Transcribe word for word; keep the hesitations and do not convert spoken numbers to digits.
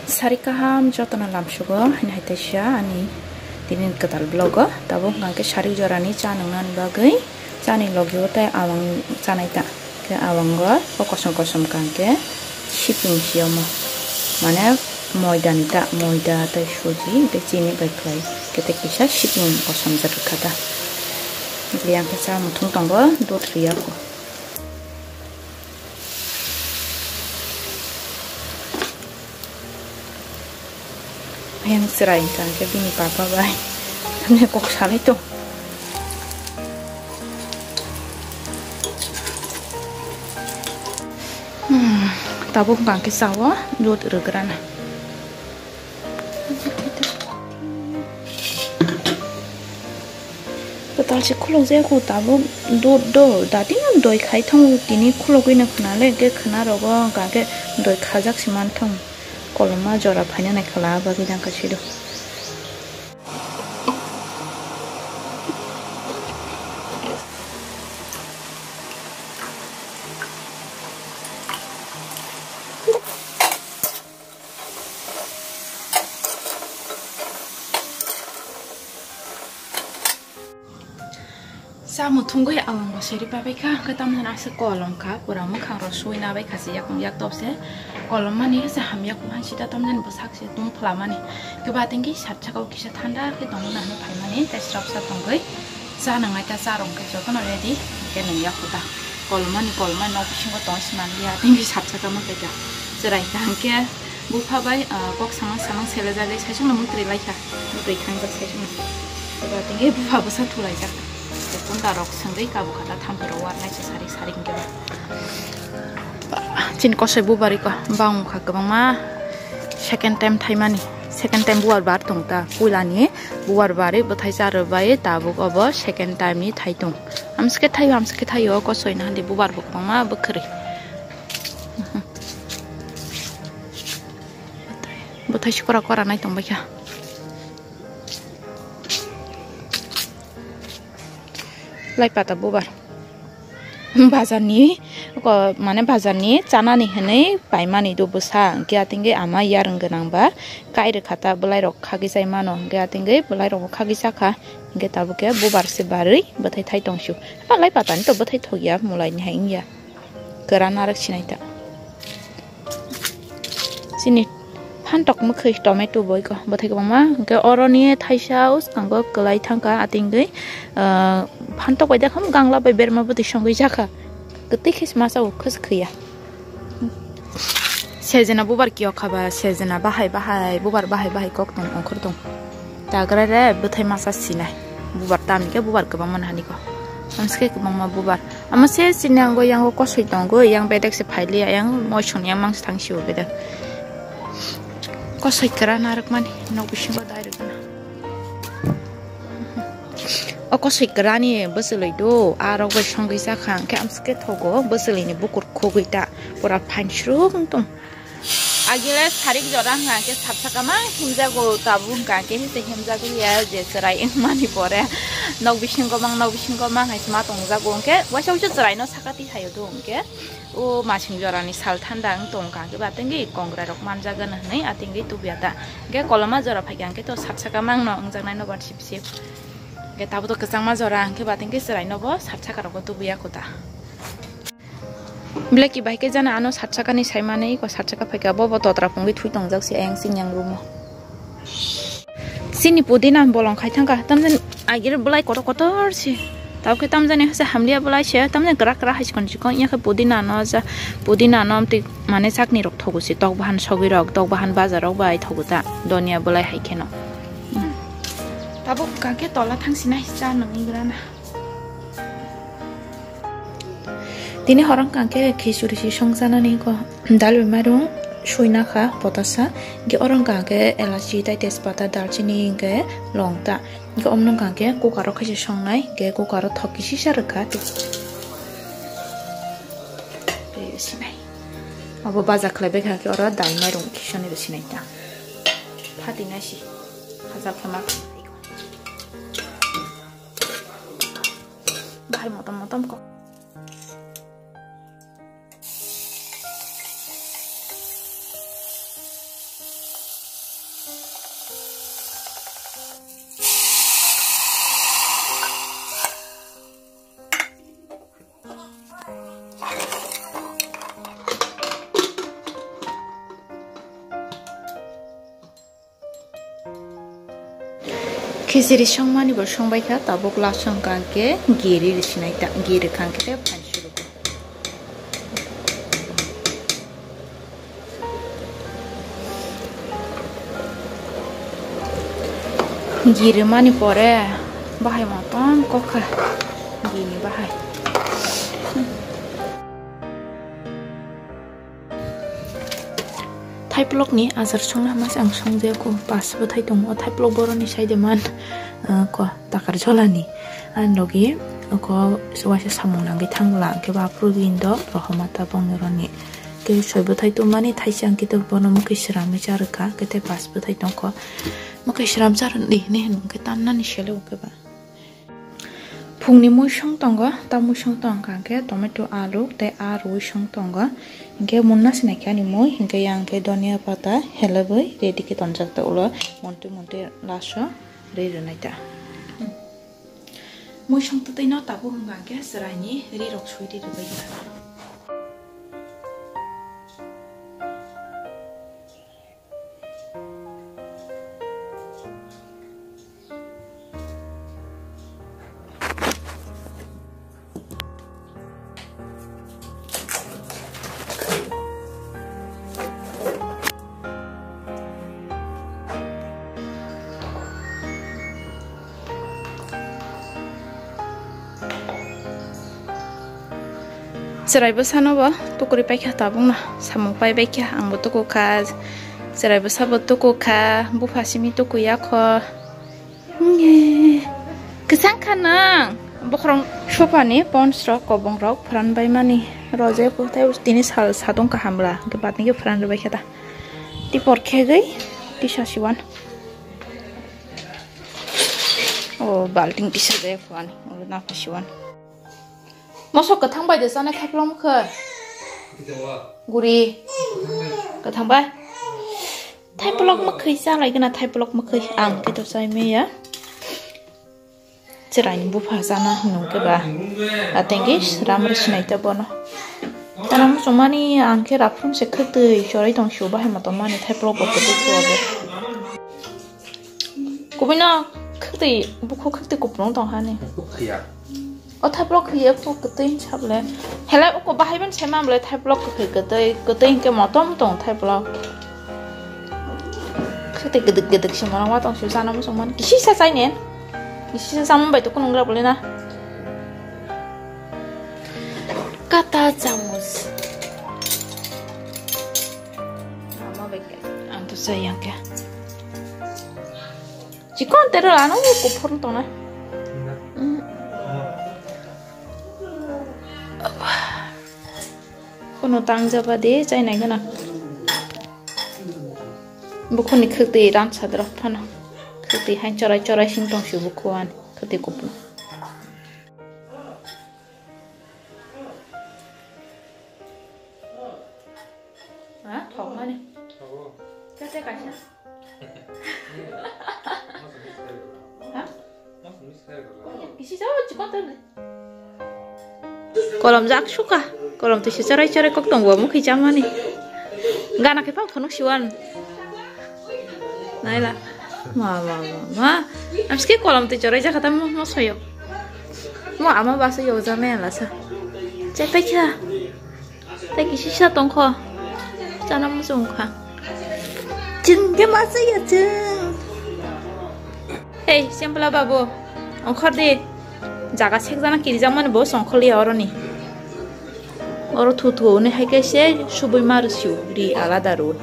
Sari kaham jotono lamsugo, hini hai teisa ani tini kwtal vlog o. Tabuk hwnkha khe sari jorani cha nwngnani bagwi chani logi o tei awang chanai ta. Khe awang o o kosom kosom kaham khe siping si omo, mane moida ni ta, moida tei suji tei chini bai khlai khe tei kisa siping kosom jat rwkha ta. Yang khe cha muthung tongo, dot rwya kho. Ayang chwrai hwnkha hwnkhe bini papa bai. Tamni kok salai tong. Hmm, tabuk hwnkha hwnkhe sao, dot rwgrana. Kwtal se khuluk jaya kho tabuk dot do, dating doi khai thang tini khulugwi no khna le, hwnkhe khna rogo hwnkha khe doi khajak se man thang. Koloma jora phaina nai khala bagwi dang kha sido. Sa muthungwi awang bo seri pabai kha, hwnkhe tamjani aswk kolom kha, pura mwkhang rok suina bai kha se yakung yak top se. Kolom mani se hamya kuhan sita tamjani bwsak se tungphla mani. Khe ba tingki sat saka o kisa thanda khe tongwi nang phai mani, tei srap sa tongwi cha nangnai ta cha rok khe jotono ready khe nung yak kho ta. Kolom mani kolom mani nok bisingo tong se man ya, tingki sat saka ma khe ta. Chwrai kha hwnkhe. Bupha bai, ah, kok samang samang selejagwi saichung no mwtri laikha. Mwtwi khangjak saichung no. Ba tingwi bupha bwsa thulaijak. Kunda rok swngwi kabu kha ta thamphai rok warnai se sarik sarik hwnkhe ba. Chini kosoi bubar iko bang wngkha kwbangma. Second time thaimani. Second time bubar bar tong ta. Puila ni bubar barwi bwthai charwbai tabuk obo second time ni thai tong. Amsike thaio, amsike thaio kosoi na handi bubar bo kwbangma bwkhwrwi. Bwthai se kora kora nai tong bai kha. Lai pata bubar. Bazar ni, ko, mane bazar ni chanani hinwi paimani do bwsa, hwnkhe atingwi ama yarwng gwnang ba kai rwkha ta, bwlai rok khagwi chai mano, hwnkhe atingwi bwlai rok bo khagwi chakha, hwnkhe tabuk khe bubar se barwi bwthai thai tong su. Ba lai pata ni to bwthai thok ya, mulai ni hai wng ya. Kwran narwk sinai ta. Chini phantok mwkhwi tomato bo iko bwthai kwbangma. Hwnkhe oroni thaisa uskango kwlai thangkha, atingwi, ah, phantok bai dakham gangla bai berma bwtwi songwi jakha. Kwtwi khe se masa o khwswk khwya. Sejena bubar kiyok kha ba, sejena bahai bahai, bubar bahai bahai kok tong, ongkhor tong. Tagra re bwthai masa sinai. Bubar tamni khe bubar kwbangma nahani ko. Amsike kwbangma bubar. Amo se sini ango yango kosoi tongo, yang bedek se phaili yang moison yang mangsa thang sibo bedek. Kosoi kwra narwkmani nok bisingo dai rwkna. O kosoi kwrani bwchwlwi do, a rok bai songwi jakha, hwnkhe amsike thogo bwchwlwini bukur khugwi ta, pura phain srwk wng tong. Agile sarik jora hwnkha khe sat saka ma himjago, tabuk hwnkha khe himse himjagwi ya je chwrai wngmani pore nok bisingo mang, nok bisingo mang hai se ma tongjago, hwnkhe waisa waisa chwraino saka twi thaio do, hwnkhe o masing jorani sal thanda wng tongkha, hwnkhe ba tengwi kongrai rok manjagano hwnwi atingwi tubuya ta, hwnkhe koloma jora phaikha hwnkhe to sat saka mangno wngjaknai nobar sip sip, hwnkhe tabuk to kwchangma jora hwnkhe ba tengwi chwraino bo sat saka rogo tubuya kho ta. Blacky bai khe jana ano sat saka ni sai mani, iko sat saka phaikha, bo bo totra pungwi thui tongjak se ayang sing yang room o. Sini pudina bolong khai thangkha, tamjani agir bolai kotor kotor si. Tao khe tamjani hase hamliya bolai se, tamjani kra kra hai chikon chikon, iya khe pudina no ja, pudina no amtwi mane chakni rok thogo si, tok bahan sogwi rok, tok bahan bajar rok bai thogo ta, donia bolai hai kheno. Hmm. Tabuk hwnkha khe tola thang sinai cha nungwi grana. Tini horo hwnkha khe khichuri si songchanani ko dal bai mairung suina kha potasa, hwnkhe oro hwnkha khe elachi tei tejpata, dalchini hwnkhe longta, hwnkhe omo hwnkha khe cooker o khaisa songnai, hwnkhe cooker o thok kisisa rwkha. Tei sinai obo baja khlai bai kha khe oro dal mairung khisani rw sinai ta phatina si hajak khe ma. Bahai motom motom kok. Khichiri songmani bo songbai kha, tabuk last song kha hwnkhe giri rwsinai ta, giri kha hwnkhe tei phan surugo. Giri mani pore bahai motom kok kha, gini bahai. Thaiplok ni achar songna hama se ang songjago, pas bwthai tongo, o thaiplok borok ni side man, ah, ko takar jolani. Ani logi oko waisa samung nangwi thangla, hwnkhe bo aphuru indo rohoma ta bongni roni. Tei soi bwthai tongmani thaisa hwnkhe bono mwkhwi sramwi charwkha, hwnkhe tei pas bwthai tongkho. Mwkhwi sram charwdi hinwi hwnkhe tamnani sele hwnkhe ba. Phungni muisong tongo, ta muisong tong kha hwnkhe tomato, alu tei a rwi song tongo. Hwnkhe munna sinai khe ani mui, hwnkhe yang khe donia pata helebwi ready khe tonjak ta ulo montwi montwi last o ri rwnai ta. Muisong twtwi no tabuk wngkha hwnkhe chwraini ri rok sui ri rwbai ta. Chwrai bwsano bo tukuri paikha tabukno, samung pai baikha, angbo tukukha, chwrai bwsabo tukukha, bupha simi tukuya kho. Nge, kwchang kha nang? Bokhorok sofa ni pons rok, kobong rok phoran bai mani rojak, tei tini sal satung kaham bwla, hwnkhe batini khe phoran rwbai khe ta. Tipor khegwi tisa siwan. O balting tisa jaya phuani, o na pha siwan. Mosok kwthang bai de chana thaiplok mwkhwi. Guri. Kwthang bai. Thaiplok mwkhwi chalai gana, thaiplok mwkhwi. Ang khe to chai maya. Chwraini bupha chana hwnwi khe ba. Atengis ram rw sinai ta bono. Tana muchungmani ang khe raphrum se khwtwi chorwi tong sio bahai motom mani thaiplok bo kwtwi khe obo. Kubui no khwtwi, bukhu khwtwi kupulung tong hani. Bukhu khwya. O thaiplok khwya kho kwtwi sable. Helai uko bahai ban sema bole thaiplok kwkhwi kwtwi, kwtwi hinkhe motom tong thaiplok. Khwtwi gdwk gdwk se mono watong se chana muchung man. Kisisa chainen. Kisisa chamung bai to kunung gra bole na. Kata chamus. Ama bai ke. Ang to chai yang ke. Chikon tero ano kuphur tona. Mm. Kono tang jaba de chainai gana. Bukhuni khwtwi ran sadrok phano. Khwtwi hain chorai chorai sing tong si bukhuan. Khwtwi kupno. Ha? Thok mani. Thok. Kete kaisa. Ha? Kisi jao chikon tele. Kolom jak suka. Kolom tisi chorai chorai kok tong bo mukhi chamani. Gana khe pau thonok siwan. Naila. Ma, ma, ma, ma. Amski kolom twi chorai jakha ta mo, mo soyo. Mo ama basa yo jame lasa. Chepai kha. Tei kisisa tongkho. Chana muchung kha. Chwng khe ma chaya chwng. Hei, Sempla babu, ongkhor di. Jaga sekjana kirijakmani bo songkholiya oroni. Oro thu thu hwnwi hai khe se subui ma rwsio, ri alada rw.